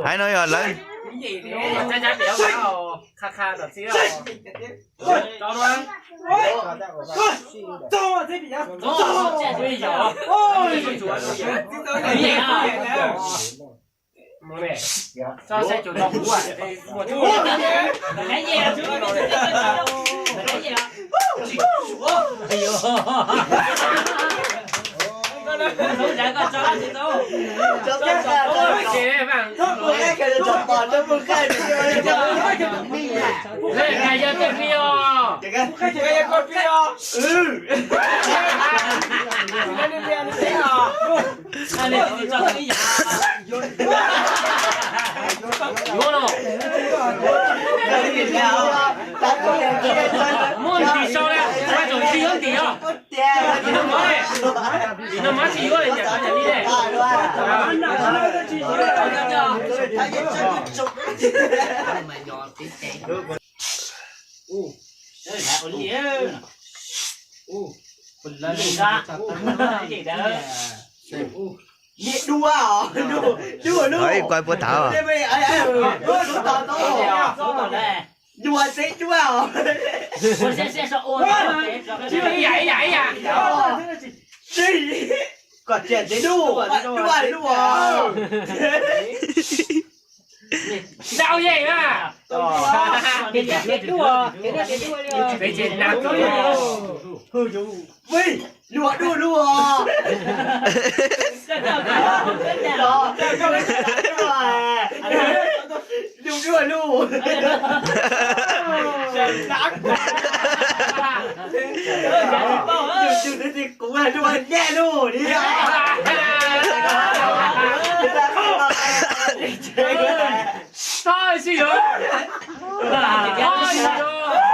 Hais no yog lawv. Yuav los. Muaj ntim sau na, ua tsaum tsis yuav ntim os. Ntim no mas, ntim no mas tsis yuav li nyam li ne. Ib koj puab thav. Dua xeb dua os. Kom txias tsev dua, dua dua. Dau yeej na. Peb ces na. Dua dua os. Dua dua lug. Kuv dua nyaj lug li. Tsis yog. Tsis yog.